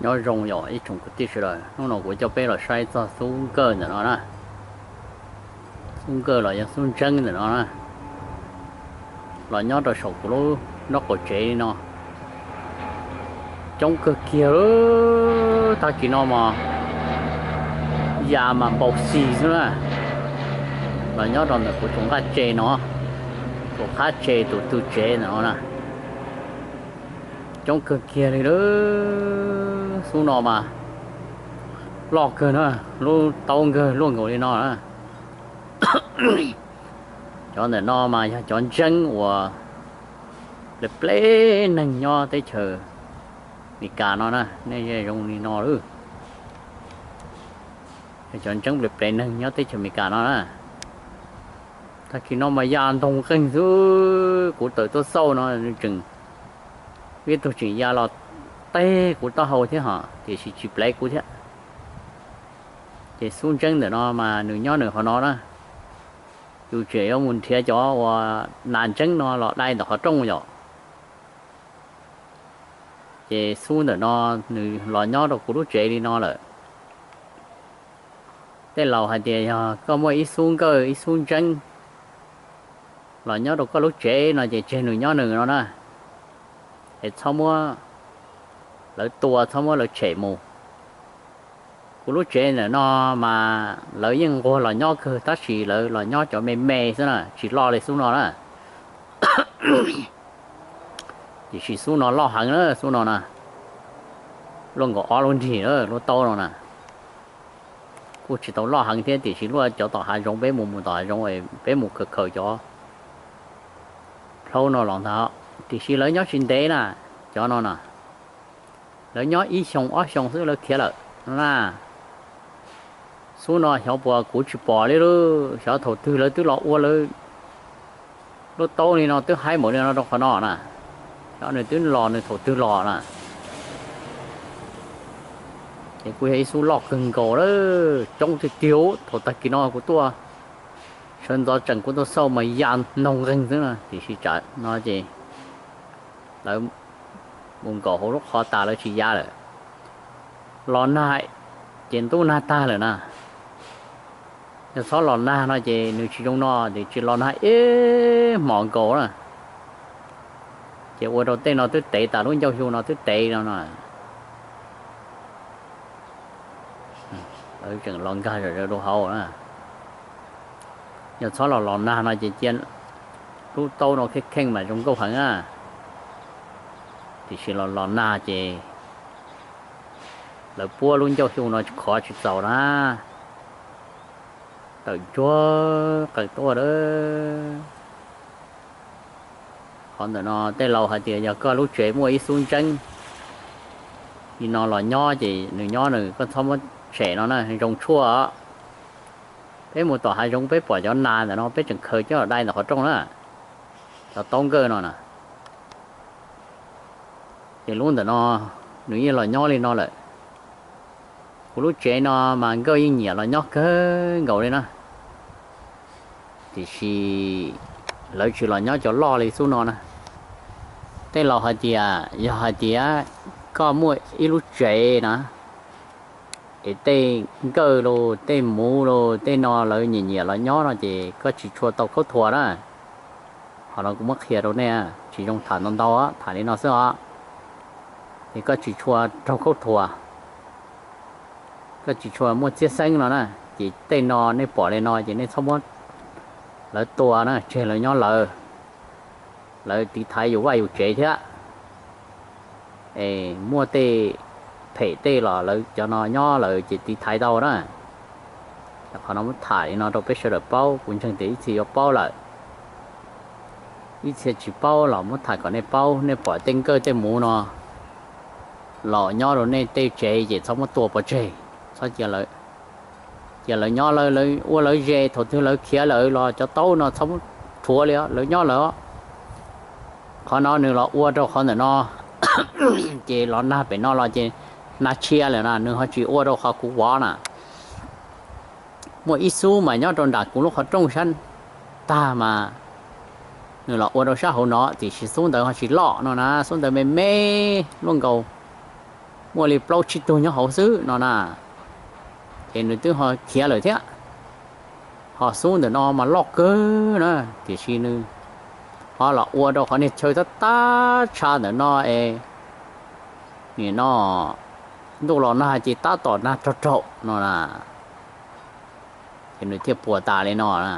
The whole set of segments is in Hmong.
Nyob zoo yom ib tsoom kwv tij sawv daws, hnub no kuv coj peb los saib txog xub nkawj ntawm no na. Xub nkawj los yog xub ntseeb ntawm no na, los nyob rau saum kuv lub nraub qaum tsev li no. Coob kawg kiag, tag kis no mas ya mas npau xis xwb na. Los nyob rau ntawm kuv tus nqaj tse no, tus qab tse tus tw tsev ntawm no na. Coob kawg kiag li lawm. Xub no mas loj kawg na, lub taub nkawj luaj nkaus li no na. Cov ntawm no mas yog cov ntseeb uas plev plev neeg nyob teb chaws Amelikas no na, nej zoo li no lawm. Cov ntseeb plev plev neeg nyob teb chaws Amelikas no na. Tag kis no mas ya ntoo nqeeg xwb, kuv tawm tuaj xauj no nws tseem, ib tug tseem ya los teg kuv taub hau thiab hos tiam sis tsis plev kuv thiab. Ces xub ntseeb ntawm no mas nws nyob nws qhov no na. Yus tseem yuav mus nrhiav cov uas nas ntseeb no los dai ntawm qhov rooj yom. Ces xub ntawm no nws los nyob rau kuv lub tsev li no lawm. Tej laus hais tias yog koj muaj ib xub nkawj ib xub ntseeb los nyob rau koj lub tsev no ces tseg nws nyob nws no na, es txhob muab lawv tua, txhob muab lawv tshem mus. Kuv lub tsev ntawm no mas lawv yeej nquag los nyob kawg tab sis lawv los nyob cov me me xwb na, tsis loj li xub no na. Tiam sis xub no loj heev na, xub no na, luaj nkaus ob lub nrig lub taub no na. Kuj tsis tau loj heev thiab tiam sis luaj cov tom hav zoov, peb mus mus tom hav zoov peb mus khaws khaws cov plaub no los ntag. Tiam sis lawv nyob tsis ntev na, cov no na, lawv nyob ib xyoo ob xyoo xwb lawv khiav lawm no na. Xub no xyov puas kuv tsis pom li lub, xyov thaum twg lawv twb los ua lawv lub taub li no twb haib npaum li no rau qhov no na. Xyov nws twb los nws thaum twg los na. Ces kuj yog ib xub loj kawg nkaus lawm, coob tiag tiag. Thaum tag kis no kuv tuaj sawv ntxov tseem kuv tuaj xauj mas ya noog nqeeg xwb na, tiam sis tsam no ces lawv mus nkaum hauv lub qhov tas lawv tsis ya lawm. Los nag ces ntub nag tag lawm na. Yog txhob los nag no ces nws tsis zoo no, ces tsis los nag ib hmos nkaus na, ces ua rau tej no twb tev tas, lub ncauj xyu no twb tev no na. Lawv tseem los nkag zom zaws rau hauv na. Yog txhob los los nag no ces cia lub taub no kheej kheej mas zoo nkauj heev na, tiam sis los los nag ces lawv puab lub ncauj xyu no khov tsis txaus na. Tawm ntsuag qees tuaj lawm. Qhov ntawm no tej laus hais tias yog koj lub tsev muaj ib xub ntseeb li no los nyob ces nws nyob nws, koj txhob muab tshem no na, zoo tshuaj os. Peb mus tom hav zoov peb pom cov nas ntawm no peb tseem khaws coj los dai ntawm qhov rooj na, cov taub nkawj no na. Ces lub ntawm no nws yeej los nyob li no lawm. Kuv lub tsev no mas nkawj yeej nyiam los nyob kawg nkaus li na, tiam sis lawv tsis los nyob cov loj li xub no na. Tej laus hais tias yog hais tias koj muaj ib lub tsev na, es tej nkawj los tej muv los tej no lawv nyiam nyiam los nyob no ces koj tsis tshua tau khaub thuas na. Qhov no kuv muab qhia rau nej, tsis zoo tham ntau ntau, tham li no xwb os. Ces koj tsis tshua raug khaub thuas, koj tsis tshua muaj txiab xeeb no na. Ces tej no nej pom li no ces nej txhob muab lawv tua na, tseg lawv nyob lawv, lawv tiv thaiv yus vaj yus tsev thiab. Es muaj tej phem tej los lawv cov no nyob lawv ces tiv thaiv tau na. Qhov no muab tham li no rau peb sawv daws paub, kuv ntseeg tias ib txhia yuav paub lawm, ib txhia tsis paub los muab tham kom nej paub. Nej pom tej nkawj tej muv no los nyob rau nej tej tsev ces txhob muab tua pov tseg, txhob cia lawv, cia lawv nyob lawv, lawv ua lawv ze, thaum twg lawv khiav lawm los cov taub no txhob muab rhuav li os, lawv nyob lawv os. Qhov no nws los ua rau qhov ntawm no, ces los nag pem no los ces nag tshia lawm na, nws ho tsis ua rau qhov kuv vov na. Muaj ib xub mas nyob rau nram kuv lub qhov rooj sab tag mas nws los ua rau sab hauv no, tiam sis xub ntawd ho tsis loj no na, xub ntawd me me luaj nkaus muaj li plaub tsib tug nyob hauv xwb no na. Ces nws twb ho khiav lawm thiab. Ho xub ntawm no mas loj kawg na, tiam sis nws ho los ua rau qhov niag chaw tab tab tsha ntawm no es nim no ntuj los nag ces tab tom nag rog raum no na, ces nws thiaj puas tas li no na.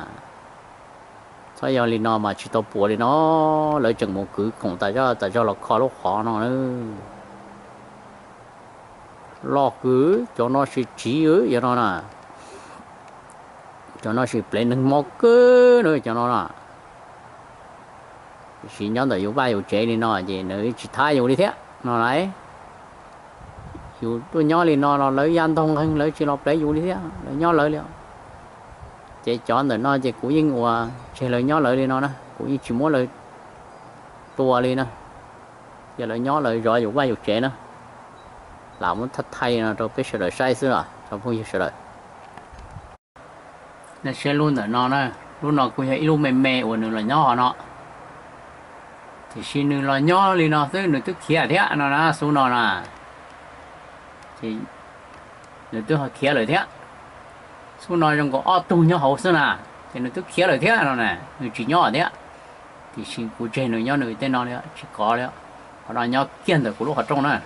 Txhob yog li no mas tsis tau puas li no, lawv tseem mus kwv khoom tas zog tas zog los kho lub qhov no na. Loj kawg, cov no sis tsiv yog no na. Cov no sis plev neeg mob kawg na cov no na. Tiam sis nyob ntawm yus vaj yus tsev li no ces nws tsis thab yus li thiab no lauj. Yus tuaj nyob li no los lawv ya ntog nqeeg, lawv tsis los plev yus li thiab, lawv nyob lawv li. Ces cov ntawm no ces kuv yeej ua tseg lawv nyob lawv li no na, kuv yeej tsis muab lawv tua li na. Ces lawv nyob lawv zov yus vaj yus tsev na. Lam muab thaij thaij no rau peb sawv daws saib xwb os cov phooj ywg sawv daws. Nej saib lub ntawm no na, lub no kuj yog ib lub me me uas nws los nyob hov no. Tiam sis nws los nyob li no xwb nws twb khiav thiab no na, xub no na. Ces nws twb ho khiav lawm thiab. Xub no zoo nkaus ob tug nyob hauv xwb na, ces nws twb khiav lawm thiab no na, nws tsis nyob thiab. Tiam sis kuv tseg nws nyob nws tej no li, tsis kov li. Qhov no nyob kiag ntawm kuv lub qhov rooj na.